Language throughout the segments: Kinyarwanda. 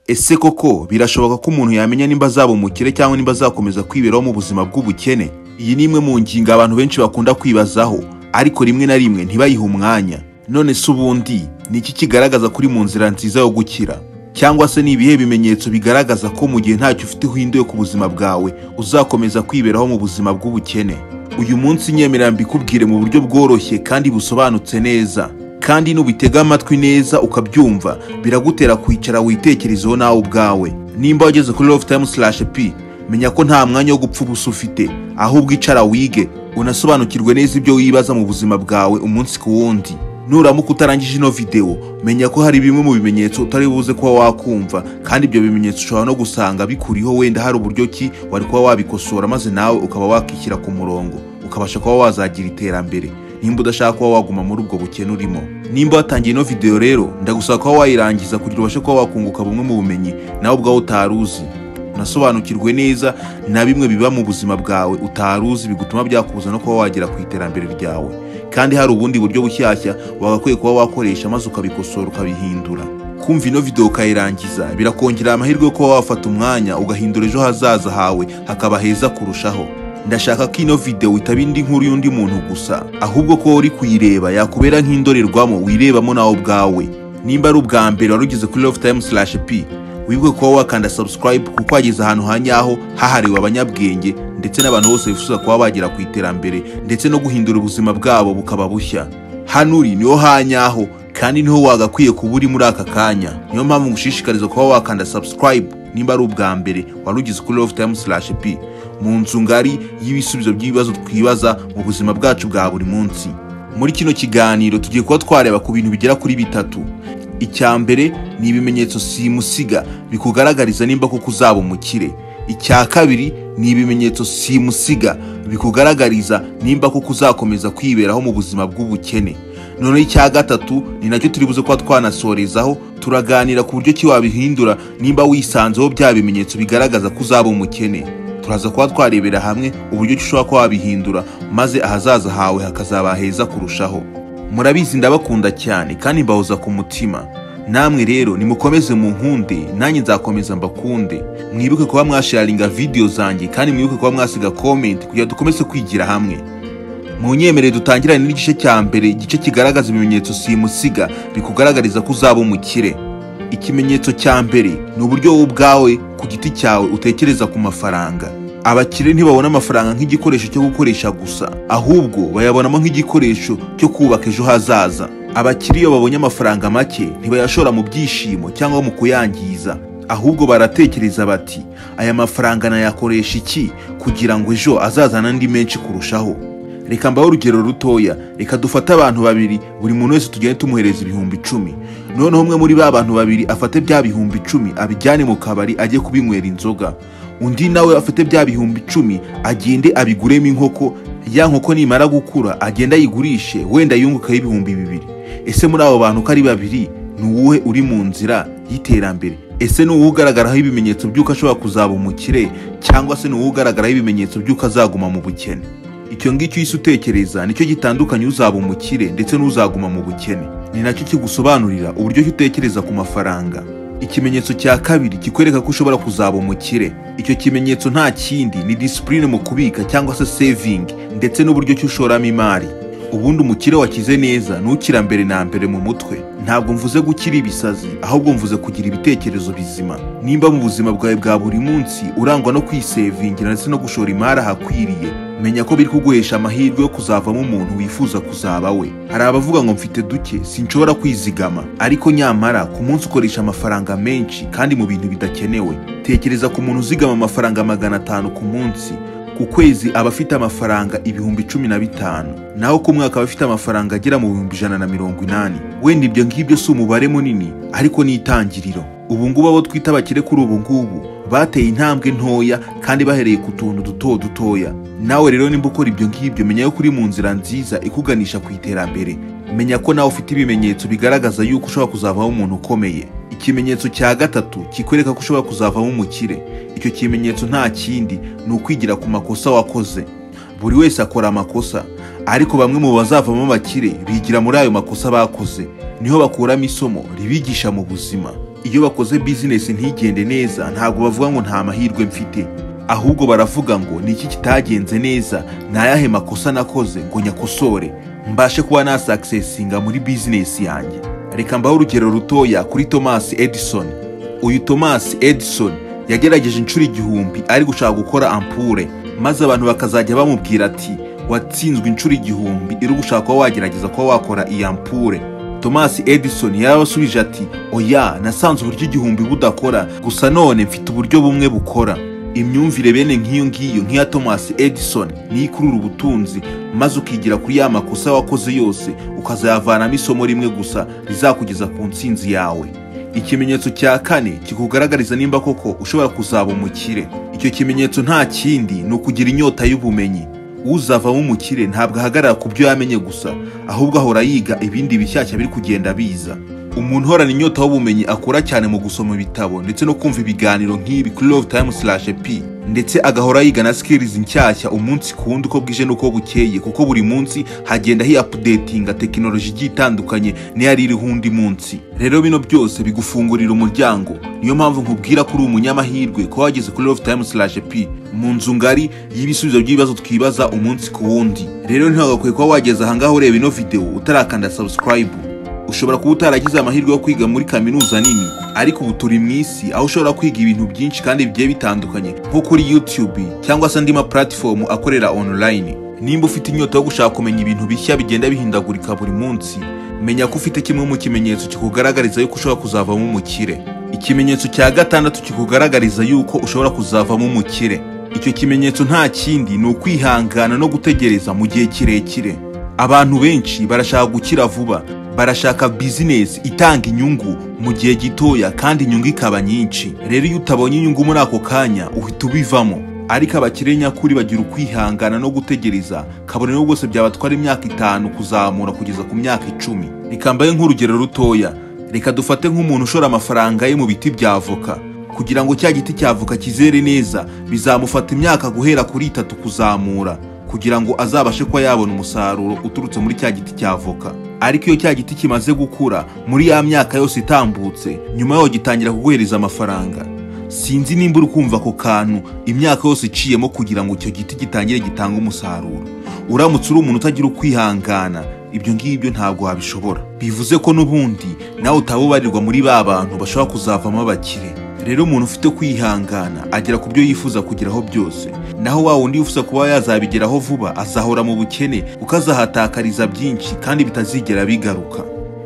Ese koko birashoboka ko umuntu yamenya nimba azaba umukire cyangwa nimba azakomeza kwiberaho mu buzima bw'ubukene? Iyi ni imwe mu ngingo abantu benshi bakunda kwibazaho, ariko rimwe na rimwe ntibayihe umwanya. None se ubundi ni iki kigaragaza kuri mu nzira nziza yo gukira? Cyangwa se ni ibihe bimenyetso bigaragaza ko mu gihe ntacyo ufite uhinduye ku buzima bwawe uzakomeza kwiberaho mu buzima bw'ubukene? Uyu munsi nyemerera mbikubwire mu buryo bworoshye kandi busobanutse neza, kandi nubitega amatwi neza ukabyumva biragutera kwicara witekerezeho nawe ubwawe. Nimba wageze kuri Love Time /P, menya ko nta mwanya wo gupfa ubusa ufite, ahubwo icara wige unasobanukirwe neza ibyo wibaza mu buzima bwawe umunsi ku wundi. Nuramuka utarangije ino video, menya ko hari bimwe mu bimenyetso utari buze kuba wakumva, kandi ibyo bimenyetso ushobora no gusanga bikuriho, wenda hari uburyo ki wari kuba wabikosora maze nawe ukaba wakishyira ku murongo, ukabasha kuba wazagira iterambere nimba udashaka kuba waguma muri ubwo bukene urimo. Nimba watangiye ino video rero, ndagusaba kuba wayirangiza kugira ubashe kuba wakunguka bumwe mu bumenyi nawe ubwawe utaruzi, unasobanukirwe neza na bimwe biba mu buzima bwawe utaruzi bigutuma byakubuza no kuba wagera ku iterambere ryawe, kandi hari ubundi buryo bushyashya wagakwiye kuba wakoresha maze ukabikosora ukabihindura. Kumva ino video ukayirangiza birakongerera amahirwe yo kuba wafata umwanya ugahindura ejo hazaza hawe hakaba heza kurushaho. Ndashaka ko ino video itaba indi nkuru y'undi muntu gusa, ahubwo ko uri kuyireba yakubera nk'indorerwamo wirebamo nawe ubwawe. Nimba ari ubwa mbere wari ugeze kuri Love Time /P, wibuke kuba wakanda subscribe kuko wageze ahantu hanyaho hahariwe abanyabwenge ndetse n'abantu bose bifuza kuba bagera ku iterambere ndetse no guhindura ubuzima bwabo bukaba bushya. Hano uri niho hanyaho kandi niho wagakwiye kuba uri muri aka kanya. Niyo mpamvu ngushishikariza kuba wakanda subscribe nimba ari ubwa mbere wari ugeze kuri Love Time /P, mu nzu ngari y'ibisubizo by'ibibazo twibaza mu buzima bwacu bwa buri munsi. Muri kino kiganiro tugiye kuba twareba ku bintu bigera kuri bitatu. Icya mbere ni ibimenyetso simusiga bikugaragariza nimba koko uzaba umukire. Icya kabiri ni ibimenyetso simusiga bikugaragariza nimba koko uzakomeza kwiberaho mu buzima bw'ubukene. Noneho icya gatatu ni nacyo turi buze kuba twanasorezaho, turaganira ku buryo ki wabihindura nimba wisanzeho bya bimenyetso bigaragaza ko uzaba umukene. Turaza kuba twarebera hamwe uburyo ki ushobora kuba wabihindura maze ahazaza hawe hakazaba heza kurushaho. Murabizi ndabakunda cyane kandi mbahoza ku mutima. Namwe rero nimukomeze mu nkunde, nanjye nzakomeza mbakunde. Mwibuke kuba mwasharinga video zanjye kandi mwibuke kuba mwasiga comment kugira dukomeze kwigira hamwe. Munyemerere dutangirane n'igice cya mbere, igice kigaragaza ibimenyetso simusiga bikugaragariza ko uzaba umukire. Ikimenyetso cya mbere ni uburyo wowe ubwawe ku giti cyawe utekereza ku mafaranga. Abakire ntibabona amafaranga nk'igikoresho cyo gukoresha gusa, ahubwo bayabonamo nk'igikoresho cyo kubaka ejo hazaza. Abakire iyo babonye amafaranga make ntibayashora mu byishimo cyangwa mu kuyangiza, ahubwo baratekereza bati aya mafaranga nayakoresha iki kugira ngo ejo azazane andi menshi kurushaho. Reka mbahe urugero rutoya. Reka dufate abantu babiri, buri muntu wese tugende tumuhereza 10,000. Noneho umwe muri ba bantu babiri afate bya 10,000 abijyane mu kabari ajye kubinywera inzoga, undi nawe afate bya 10,000 agende abiguremo inkoko, ya nkoko nimara gukura agende ayigurishe wenda yungukaho 2,000. Ese muri abo bantu ko ari babiri ni uwuhe uri mu nzira y'iterambere? Ese ni uwuhe ugaragaraho ibimenyetso by'uko ashobora kuzaba umukire, cyangwa se ni uwuhe ugaragaraho ibimenyetso by'uko azaguma mu bukene? Icyo ngicyo uhise utekereza nicyo gitandukanye uzaba umukire ndetse n'uzaguma mu bukene. Ni nacyo kigusobanurira uburyo utekereza ku mafaranga. Ikimenyetso cya kabiri kikwereka ko ushobora kuzaba umukire, icyo kimenyetso nta kindi ni discipline mu kubika cyangwa se saving, ndetse n'uburyo ki ushoramo imari. Ubundi umukire wakize neza nukira mbere na mbere mu mutwe. Ntabwo mvuze gukira ibisazi, ahubwo mvuze kugira ibitekerezo bizima. Nimba mu buzima bwawe bwa buri munsi urangwa no kwisevingira ndetse no gushora imari ahakwiriye, menya ko biri kuguhesha amahirwe yo kuzavamo umuntu wifuza kuzaba we. Hari abavuga ngo mfite duke sinshobora kwizigama, ariko nyamara ku munsi ukoresha amafaranga menshi kandi mu bintu bidakenewe. Tekereza ku muntu uzigama amafaranga 500 ku munsi, ku kwezi aba afite amafaranga 15,000, naho ku mwaka aba afite amafaranga agera mu 180,000. Wenda ibyo ngibyo si umubare munini, ariko ni itangiriro. Ubu ngubu abo twita abakire kuri ubu ngubu bateye intambwe ntoya kandi bahereye ku tuntu duto dutoya. Nawe rero nimba ukora ibyo ngibyo, menya ko uri mu nzira nziza ikuganisha ku iterambere. Menya ko nawe ufite ibimenyetso bigaragaza yuko ushobora kuzavamo umuntu ukomeye. Ikimenyetso cya gatatu kikwereka ko ushobora kuzavamo umukire, icyo kimenyetso nta kindi ni ukwigira ku makosa wakoze. Buri wese akora amakosa, ariko bamwe mu bazavamo abakire bigira muri ayo makosa bakoze, niho bakuramo isomo ribigisha mu buzima. Iyo bakoze bizinesi ntigende neza, ntabwo bavuga ngo nta mahirwe mfite, ahubwo baravuga ngo ni iki kitagenze neza, ni ayahe makosa nakoze ngo nyakosore mbashe kuba nasuccessinga muri bizinesi yanjye. Reka mbahe urugero rutoya kuri Thomas Edison. Uyu Thomas Edison yagerageje inshuro 1000 ari gushaka gukora ampoule, maze abantu bakazajya bamubwira ati watsinzwe inshuro 1000 iri gushaka kuba wagerageza kuba wakora iyi ampoule. Thomas Edison yarabasubije ati oya, nasanze uburyo 1000 budakora, gusa none mfite uburyo bumwe bukora. Imyumvire bene nk'iyo ngiyo nk'iya Thomas Edison niyo ikurura ubutunzi, maze ukigira kuri ya makosa wakoze yose ukazayavanamo isomo rimwe gusa rizakugeza ku ntsinzi yawe. Ikimenyetso cya kane kikugaragariza nimba koko ushobora kuzaba umukire, icyo kimenyetso nta kindi ni ukugira inyota y'ubumenyi. Uzavamo umukire ntabwo ahagarara ku byo yamenye gusa, ahubwo ahora yiga ibindi bishyashya biri kugenda biza. Umuntu uhorana inyota y'ubumenyi akora cyane mu gusoma ibitabo ndetse no kumva ibiganiro nk'ibi kuri Love Time /P, ndetse agahora yiga na skills nshyashya umunsi ku wundi uko bwije n'uko bukeye, kuko buri munsi hagenda hi updatinga tekinoloji igiye itandukanye n'iyari iriho undi munsi. Rero bino byose bigufungurira umuryango. Niyo mpamvu nkubwira ko uri umunyamahirwe ko wageze kuri Love Time /P, mu nzu ngari y'ibisubizo by'ibibazo twibaza umunsi ku wundi. Rero ntiwagakwiye kuba wageze ahangaha ureba ino video utarakanda subscribe. Ushobora kuba utaragize amahirwe yo kwiga muri kaminuza nini, ariko ubu turi mu isi aho ushobora kwiga ibintu byinshi kandi bigiye bitandukanye, nko kuri YouTube cyangwa se andi ma platform akorera online. Nimba ufite inyota yo gushaka kumenya ibintu bishya bigenda bihindagurika buri munsi, menya ko ufite kimwe mu kimenyetso kikugaragariza yuko ushobora kuzavamo umukire. Ikimenyetso cya gatandatu kikugaragariza yuko ushobora kuzavamo umukire, icyo kimenyetso nta kindi ni ukwihangana no gutegereza mu gihe kirekire. Abantu benshi barashaka gukira vuba, barashaka bizinesi itanga inyungu mu gihe gitoya kandi inyungu ikaba nyinshi. Rero iyo utabonye inyungu muri ako kanya uhita ubivamo. Ariko abakire nyakuri bagira ukwihangana no gutegereza, kabone n'ubwo bwose byabatwara imyaka 5 kuzamura kugeza ku myaka 10. Reka mbahe nk'urugero rutoya. Reka dufate nk'umuntu ushora amafaranga ye mu biti bya avoka. Kugira ngo cya giti cya avoka kizere neza bizamufata imyaka guhera kuri 3 kuzamura, kugira ngo azabashe kuba yabona umusaruro uturutse muri cya giti cya avoka. Ariko iyo cya giti kimaze gukura muri ya myaka yose itambutse, nyuma yaho gitangira kuguhereza amafaranga. Sinzi nimba uri kumva ako kantu, imyaka yose iciyemo kugira ngo icyo giti gitangire gitange umusaruro. Uramutse uri umuntu utagira ukwihangana, ibyo ngibyo ntabwo wabishobora. Bivuze ko n'ubundi nawe utabubarirwa muri ba bantu bashobora kuzavamo abakire. Rero umuntu ufite kwihangana agera ku byo yifuza kugeraho byose, naho wa wundi yifuza kuba yazabigeraho vuba azahora mu bukene, kuko azahatakariza byinshi kandi bitazigera bigaruka.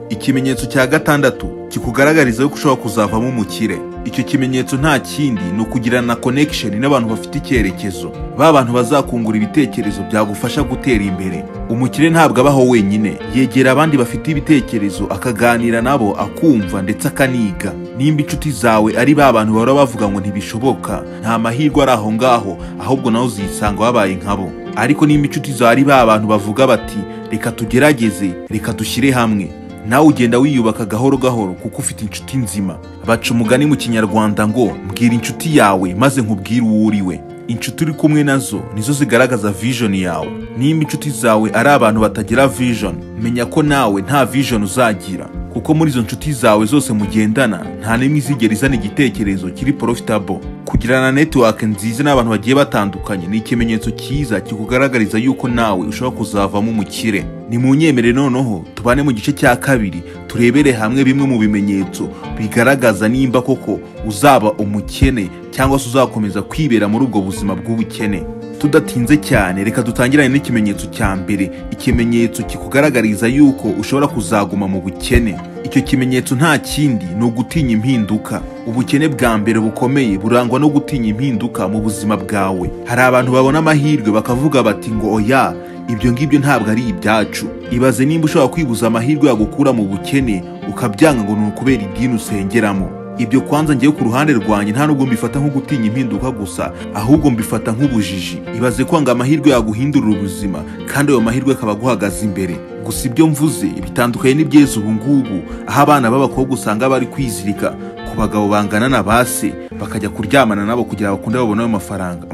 Ikimenyetso cya gatandatu kikugaragariza yuko ushobora kuzavamo umukire, icyo kimenyetso nta kindi ni ukugirana connection n'abantu bafite icyerekezo, ba bantu bazakungura ibitekerezo byagufasha gutera imbere. Umukire ntabwo abaho wenyine, yegera abandi bafite ibitekerezo akaganira nabo, akumva ndetse akaniga. Nimba inshuti zawe ari ba bantu bahora bavuga ngo ntibishoboka, nta mahirwe ari aho ngaho, ahubwo nawe uzisanga wabaye nkabo. Ariko nimba inshuti zawe ari ba bantu bavuga bati reka tugerageze, reka dushyire hamwe, nawe ugenda wiyubaka gahoro gahoro kuko ufite inshuti nzima. Baca umugani mu Kinyarwanda ngo mbwira inshuti yawe maze nkubwire uwo uriwe. Inshuti uri kumwe nazo nizo zigaragaza vision yawe. Nimba inshuti zawe ari abantu batagira vision, menya ko nawe nta vision uzagira, kuko muri izo nshuti zawe zose mugendana nta n'imwe izigera izana igitekerezo kiri profitable. Kugirana network nziza n'abantu bagiye batandukanye ni ikimenyetso cyiza kikugaragariza yuko nawe ushobora kuzavamo umukire. Ni mu nyemere noneho tubane mu gice cya kabiri, turebere hamwe bimwe mu bimenyetso bigaragaza nimba koko uzaba umukene cyangwa se uzakomeza kwibera muri ubwo buzima bw'ubukene. Tudatinze cyane, reka dutangirane n'ikimenyetso cya mbere, ikimenyetso kikugaragariza yuko ushobora kuzaguma mu bukene. Icyo kimenyetso nta kindi ni ugutinya impinduka. Ubukene bwa mbere bukomeye burangwa no gutinya impinduka mu buzima bwawe. Hari abantu babona amahirwe bakavuga bati ngo oya, ibyo ngibyo ntabwo ari ibyacu. Ibaze nimba ushobora kwibuza amahirwe yagukura mu bukene ukabyanga ngo ni ukubera idini usengeramo. Ibyo kwanza ngiye ku ruhande rwanjye nta nubwo mbifata nko gutinya impinduka gusa, ahubwo mbifata nk'ubujiji. Ibaze kwanga amahirwe yaguhindurira ubuzima kandi ayo mahirwe akaba aguhagaze imbere. Gusa ibyo mvuze bitandukanye n'ibyeze ubu ngubu, aho abana b'abakobwa usanga bari kwizirika ku bagabo bangana na base bakajya kuryamana nabo kugira bakunde babone ayo mafaranga.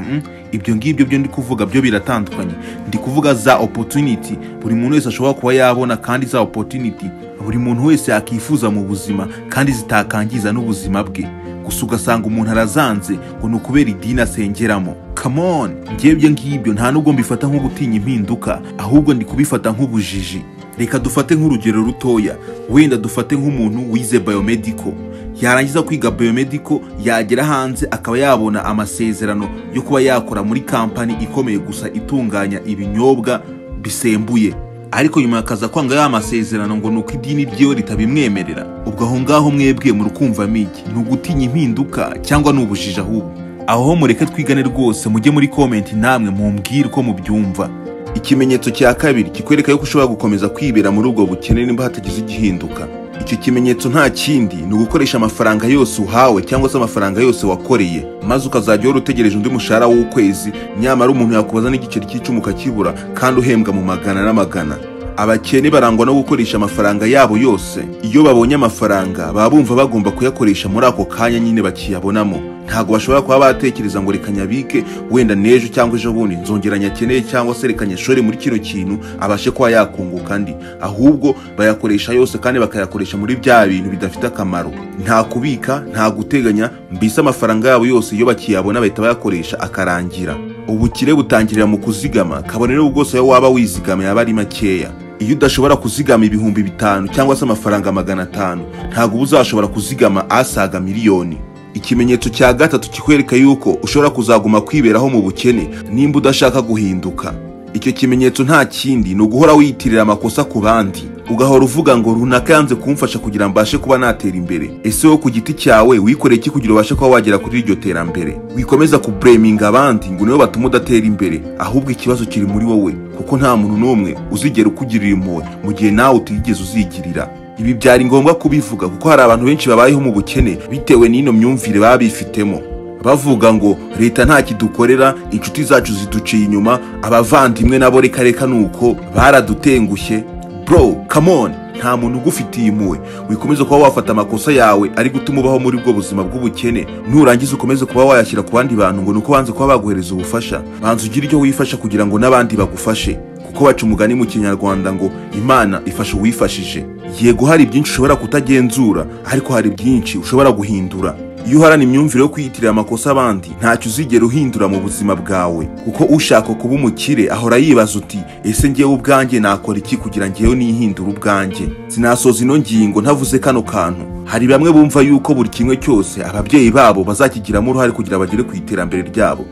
Ibyo ngibyo byo ndi kuvuga byo biratandukanye. Ndi kuvuga za opportunity buri muntu wese ashobora kuba yabona, kandi za opportunity buri muntu wese yakifuza mu buzima kandi zitakangiza n'ubuzima bwe. Gusa ugasanga umuntu arazanze ngo ni ukubera idini asengeramo. Come on, njyewe ibyo ngibyo nta nubwo mbifata nko gutinya impinduka, ahubwo ndi kubifata nk'ubujiji. Reka dufate nk'urugero rutoya, wenda dufate nk'umuntu wize biomedical, yarangiza kwiga biomedical yagera hanze akaba yabona amasezerano yo kuba yakora muri kampani ikomeye gusa itunganya ibinyobwa bisembuye, ariko nyuma akaza kwanga ya masezerano ngo nuko idini ryiwe ritabimwemerera. Ubwo aho ngaho mwebwe murukumva miki? Ni ugutinya impinduka cyangwa ni ubujiji? Ahubwo aho mureke twigane rwose, mujye muri comment namwe mumbwire uko mubyumva. Ikimenyetso cya kabiri kikwereka yuko ushobora gukomeza kwibera muri ubwo bukene nimba hatagize igihinduka. Icyo kimenyetso nta kindi, ni ugukoresha amafaranga yose uhawe cyangwa se amafaranga yose wakoreye, maze ukazajya uhora utegereje undi mushahara w'ukwezi, nyamara umuntu yakubaza n'igiceri cy'icumi ukakibura kandi uhembwa mu magana n'amagana. Abakene barangwa no gukoresha amafaranga yabo yose. Iyo babonye amafaranga baba bumva bagomba kuyakoresha muri ako kanya nyine bakiyabonamo. Ntabwo bashobora kuba batekereza ngo reka nyabike wenda n'ejo cyangwa ejo bundi nzongera nyakeneye, cyangwa se reka nyashore muri kino kintu abashe kuba yakunguka andi. Ahubwo bayakoresha yose kandi bakayakoresha muri bya bintu bidafite akamaro. Nta kubika, nta guteganya, mbese amafaranga yabo yose iyo bakiyabona bahita bayakoresha akarangira. Ubukire butangirira mu kuzigama, kabone n'ubwo bwose ayo waba wizigama yaba ari makeya. Iyo udashobora kuzigama 5000 cyangwa se amafaranga 500, ntabwo uba uzashobora kuzigama asaga miliyoni. Ikimenyetso cya gatatu kikwereka yuko ushobora kuzaguma kwiberaho mu bukene nimba udashaka guhinduka. Icyo kimenyetso nta kindi, ni uguhora wiyitirira amakosa ku bandi, ugahora uvuga ngo runaka yanze kumfasha kugira mbashe kuba natera imbere. Ese wowe ku giti cyawe wikoreye iki kugira ubashe kuba wagera kuri iryo terambere? Wikomeza kublaminga abandi ngo nibo batuma udatera imbere, ahubwo ikibazo kiri muri wowe, kuko nta muntu n'umwe uzigera ukugirira impuhwe mu gihe nawe utigeze uzigirira. Ibi byari ngombwa kubivuga kuko hari abantu benshi babayeho mu bukene bitewe n'ino myumvire baba bifitemo, bavuga ngo leta nta kidukorera, inshuti zacu ziduciye inyuma, abavandimwe nabo reka reka nuko baradutengushye. Bro, come on, nta muntu ugufitiye impuhwe. Wikomeze kuba wafata amakosa yawe ari gutuma ubaho muri ubwo buzima bw'ubukene, nurangiza ukomeze kuba wayashyira ku bandi bantu ngo nuko banze kuba baguhereza ubufasha. Banza ugire icyo wifasha kugira ngo n'abandi bagufashe, kuko baca umugani mu Kinyarwanda ngo Imana ifasha uwifashije. Yego hari byinshi ushobora kutagenzura, ariko hari byinshi ushobora guhindura. Iyo uharana imyumvire yo kwiyitirira amakosa abandi, ntacyo uzigera uhindura mu buzima bwawe, kuko ushaka kuba umukire ahora yibaza uti ese ngewe ubwanjye nakora iki kugira ngewe nihindure ubwanjye. Sinasoza ino ngingo ntavuze kano kantu. Hari bamwe bumva yuko buri kimwe cyose ababyeyi babo bazakigiramo uruhare kugira bagere ku iterambere ryabo.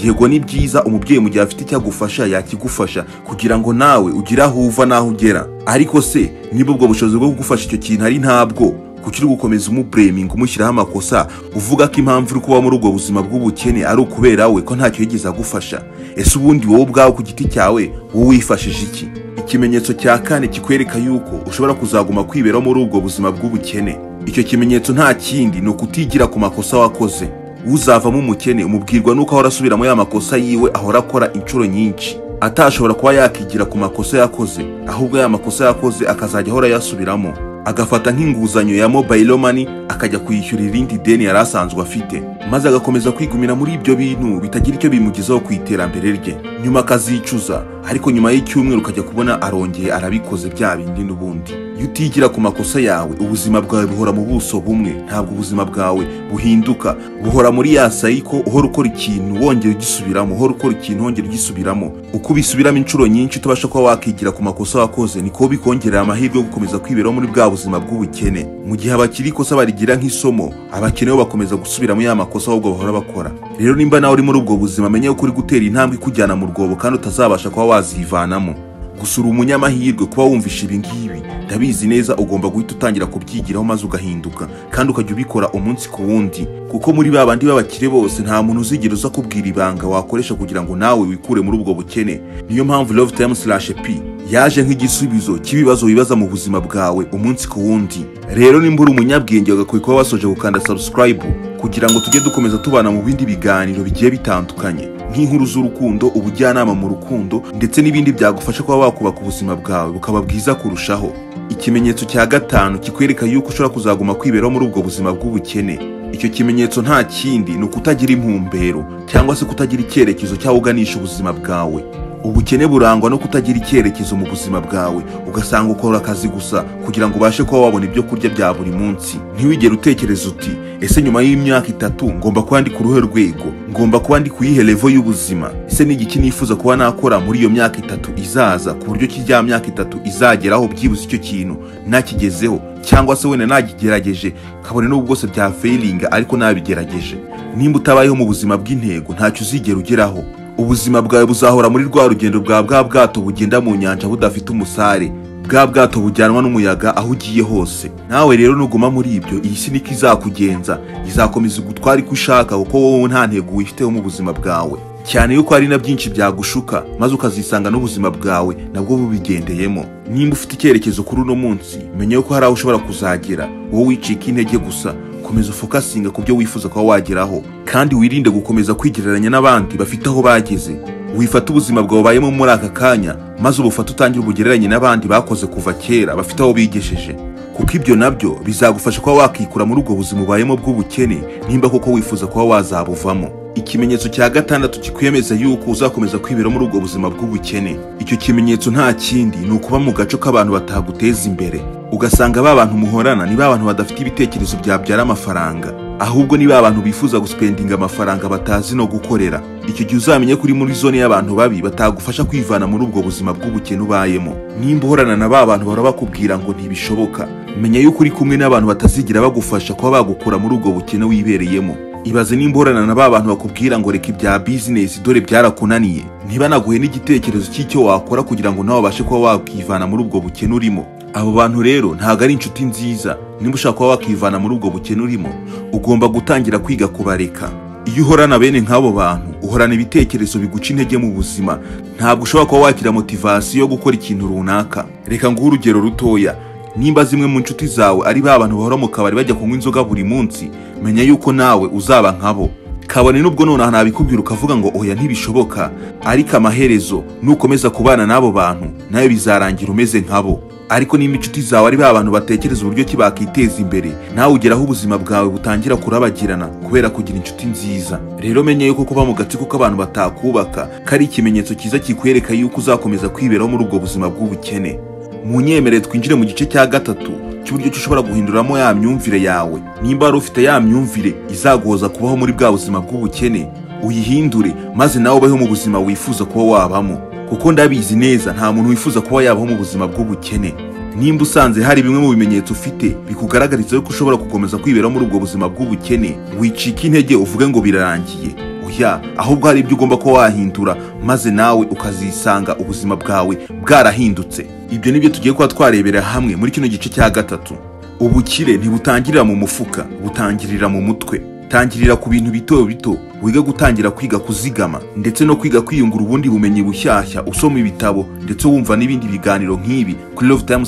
Yego ni byiza umubyeyi mu gihe afite icyo agufasha yakigufasha kugira ngo nawe ugire aho uva n'aho ugera, ariko se niba ubwo bushobozi bwo kugufasha icyo kintu ari ntabwo, kuki uri gukomeza umublaminga umushyiraho amakosa, uvuga ko impamvu uri kuba muri ubwo buzima bw'ubukene ari ukubera we ko ntacyo yigeze agufasha? Ese ubundi wowe ubwawe ku giti cyawe wowe wifashije iki? Ikimenyetso cya kane kikwereka yuko ushobora kuzaguma kwiberaho muri ubwo buzima bw'ubukene. Icyo kimenyetso nta kindi, ni ukutigira ku makosa wakoze. Uzavamo umukene umubwirwa nuko ahora asubiramo ya makosa yiwe ahora akora inshuro nyinshi, atashobora kuba yakigira ku makosa yakoze, ahubwo ya makosa yakoze akazajya ahora yasubiramo, agafata nk'inguzanyo ya mobile money akajya kuyishyura irindi deni yari asanzwe afite, maze agakomeza kwigumira muri ibyo bintu bitagira icyo bimugezaho ku iterambere rye. Nyuma akazicuza, ariko nyuma y'icyumweru ukajya kubona arongeye arabikoze bya bindi n'ubundi. Iyo utigira ku makosa yawe, ubuzima bwawe buhora mu buso bumwe, ntabwo ubuzima bwawe buhinduka, buhora muri ya sayiko, uhora ukora ikintu wongera ugisubiramo, uhora ukora ikintu wongera ugisubiramo. Uko ubisubiramo inshuro nyinshi tubasha kuba wakigira ku makosa wakoze, niko bikongerera amahirwe yo gukomeza kwiberaho muri bwa buzima bw'ubukene. Mu gihe abakiri ikosa barigira nk'isomo, abakene bo bakomeza gusubiramo ya makosa ahubwo bahora bakora. Rero nimba nawe uri muri ubwo buzima, menye ko uri gutera intambwe ikujyana mu rwobo kandi utazabasha kuba wazivanamo. Gusa uri umunyamahirwe kuba wumvisha ibi ngibi, ndabizi neza ugomba guhita utangira kubyigiraho maze ugahinduka, kandi ukajya ubikora umunsi ku wundi, kuko muri ba bandi b'abakire bose nta muntu uzigera uza kubwira ibanga wakoresha kugira ngo nawe wikure muri ubwo bukene. Niyo mpamvu Love Time /P yaje nk'igisubizo cy'ibibazo wibaza mu buzima bwawe umunsi ku wundi. Rero nimba uri umunyabwenge ugakwiye kuba wasoje gukanda subscribe kugira ngo tujye dukomeza tubana mu bindi biganiro bigiye bitandukanye, nk'inkuru z'urukundo, ubujyanama mu rukundo, ndetse n'ibindi byagufasha kuba wakubaka ubuzima bwawe bukaba bwiza kurushaho. Ikimenyetso cya gatanu kikwereka yuko ushobora kuzaguma kwiberaho muri ubwo buzima bw'ubukene. Icyo kimenyetso nta kindi, ni ukutagira intumbero cyangwa se kutagira icyerekezo cyaho uganisha ubuzima bwawe. Ubukene burangwa no kutagira icyerekezo mu buzima bwawe, ugasanga ukora akazi gusa kugira ngo ubashe kuba wabona ibyo kurya bya buri munsi. Ntiwigere utekereza uti ese nyuma y'imyaka 3 ngomba kuba ndi ku ruhe rwego, ngomba kuba ndi kuyihe level y'ubuzima, ese ni igiki nifuza kuba nakora muri iyo myaka 3 izaza ku buryo kijya myaka 3 izageraho byibuze icyo kintu nakigezeho, cyangwa se wenda nagigerageje kabone n'ubwo bwose bya failing ariko nabigerageje. Nimba utabayeho mu buzima bw'intego ntacyo uzigera ugeraho. Ubuzima bwawe buzahora muri rwa rugendo bwa bwato bugenda mu nyanja budafite umusare, bwa bwato bujyanwa n'umuyaga aho ugiye hose. Nawe rero nuguma muri ibyo, iyi si niko izakugenza, izakomeza gutwara iko ushaka kuko wowe nta ntego wifiteho mu buzima bwawe, cyane yuko hari na byinshi byagushuka maze ukazisanga n'ubuzima bwawe nabwo bubigendeyemo. Nimba ufite icyerekezo kuri uno munsi, menya yuko hari aho ushobora kuzagera, wowe wicika intege gusa, komeza ufokasinga ku byo wifuza kuba wageraho, kandi wirinde gukomeza kwigereranya n'abandi bafite aho bageze. Wifata ubuzima bwawe ubayemo muri aka kanya maze ubufate utangire ubugereranye n'abandi bakoze kuva kera bafite aho bigejeje, kuko ibyo nabyo bizagufasha kuba wakikura muri ubwo buzima ubayemo bw'ubukene nimba koko wifuza kuba wazabuvamo. Ikimenyetso cya gatandatu kikwemeza yuko uzakomeza kwibera muri ubwo buzima bw'ubukene, icyo kimenyetso nta kindi ni ukuba mu gace k'abantu bataguteza imbere. Ugasanga ba bantu muhorana ni ba bantu badafite ibitekerezo byabyara amafaranga, ahubwo ni ba bantu bifuza guspendinga amafaranga batazi no gukorera. Icyo gihe uzamenye kuri muri zone y'abantu babi batagufasha kwivana muri ubwo buzima bw'ubukene ubayemo. Nimba uhorana na ba bantu bahora bakubwira ngo ntibishoboka, menya yuko uri kumwe n'abantu batazigira bagufasha kuba bagukura muri ubwo bukene wibereyemo. Ibaze nimba uhorana na ba bantu bakubwira ngo reka ibya business dore byarakunaniye, ntibanaguhe n'igitekerezo cy'icyo wakora kugira ngo nawe ubashe kuba wakivana muri ubwo bukene urimo. Abo bantu rero ntabwo ari inshuti nziza. Nimba ushaka kuba wakivana muri ubwo bukene urimo, ugomba gutangira kwiga kubareka. Iyo uhorana bene nk'abo bantu, uhorana ibitekerezo biguca intege mu buzima, ntabwo ushobora kuba wagira motivasiyo yo gukora ikintu runaka. Reka nguhe urugero rutoya. Nimba zimwe mu nshuti zawe ari ba bantu bahora mu kabari bajya kunywa inzoga buri munsi, menya yuko nawe uzaba nkabo. Kabone nubwo nonaha nabikubwira ukavuga ngo oya ntibishoboka, ariko amaherezo nukomeza kubana n'abo bantu nawe bizarangira umeze nkabo. Ariko nimba inshuti zawe ari ba bantu batekereza uburyo ki bakiteza imbere, nawe ugeraho ubuzima bwawe butangira kurabagirana kubera kugira inshuti nziza. Rero menye yuko kuba mu gatsiko k'abantu batakubaka kari ikimenyetso cyiza kikwereka yuko uzakomeza kwiberaho muri ubwo buzima bw'ubukene. Munyemerere twinjire mu gice cya gatatu cy'uburyo ushobora guhinduramo ya myumvire yawe. Nimba wari ufite ya myumvire izaguhoza kubaho muri bwa buzima bw'ubukene, uyihindure maze nawe ubeho mu buzima wifuza kuba wabamo, kuko ndabizi neza nta muntu wifuza kuba yabaho mu buzima bw'ubukene. Nimba usanze hari bimwe mu bimenyetso ufite bikugaragariza ko ushobora gukomeza kwibera muri ubwo buzima bw'ubukene, wicika intege uvuge ngo birarangiye. Oya, ahubwo hari ibyo ugomba kuba wahindura maze nawe ukazisanga ubuzima bwawe bwarahindutse. Ibyo nibyo tugiye kuba twarebera hamwe muri kino gice cya gatatu. Ubukire ntibutangirira mu mufuka, butangirira mu mutwe. Tangirira ku bintu bito bito, wige gutangira kwiga kuzigama ndetse no kwiga kwiyungura ubundi bumenyi bushyashya, usoma ibitabo ndetse wumva n'ibindi biganiro nk'ibi kuri Love Time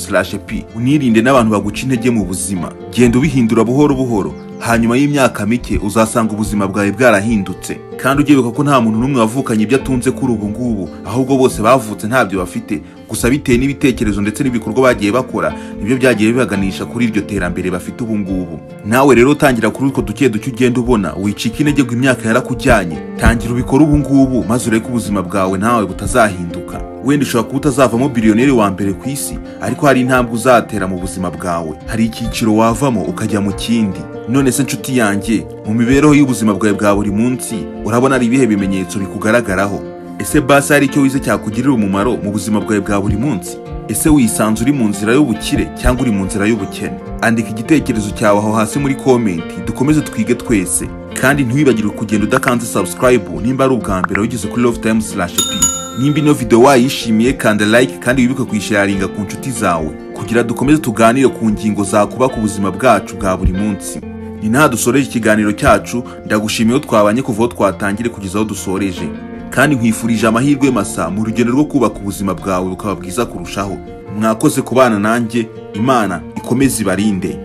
/P. Unirinde n'abantu baguca intege mu buzima. Genda ubihindura buhoro buhoro, hanyuma y'imyaka mike uzasanga ubuzima bwawe bwarahindutse. Kandi ugiye ko nta muntu n'umwe wavukanye ibyo atunze kuri ubu ngubu, ahubwo bose bavutse ntabyo bafite, gusa bitewe n'ibitekerezo ndetse n'ibikorwa bagiye bakora nibyo byagiye bibaganisha kuri iryo terambere bafite ubu ngubu. Nawe rero tangira kuri utwo duke duke ugenda ubona, wicika intege ngo imyaka yarakujyanye. Tangira ubikore ubu ngubu maze ureke ubuzima bwawe nawe butazahinduka. Wenda ushobora kuba utazavamo biliyoneri wa mbere ku isi, ariko hari intambwe uzatera mu buzima bwawe, hari icyiciro wavamo ukajya mu kindi. None se nshuti yanjye, mu mibereho y'ubuzima bwawe bwa buri munsi urabona ari ibihe bimenyetso bikugaragaraho? Ese basi hari icyo wize cyakugirira umumaro mu buzima bwawe bwa buri munsi? Ese wisanze uri mu nzira y'ubukire cyangwa uri mu nzira y'ubukene? Andika igitekerezo cyawe aho hasi muri comment, dukomeze twige twese. Kandi ntiwibagirwe kugenda udakanze subscribe nimba ari ubwa mbere wigeze kuri Love Time /P. Nimba ino video wayishimiye, kanda like kandi wibuke kuyisharinga ku nshuti zawe kugira dukomeze tuganire ku ngingo zakubaka ubuzima bwacu bwa buri munsi. Ni naha dusoreje ikiganiro cyacu. Ndagushimiye twabanye kuva aho twatangire kugeza aho dusoreje, kandi nkwifurije amahirwe masa mu rugendo rwo kubaka ubuzima bwawe bukaba bwiza kurushaho. Mwakoze kubana nanjye, Imana ikomeze ibarinde.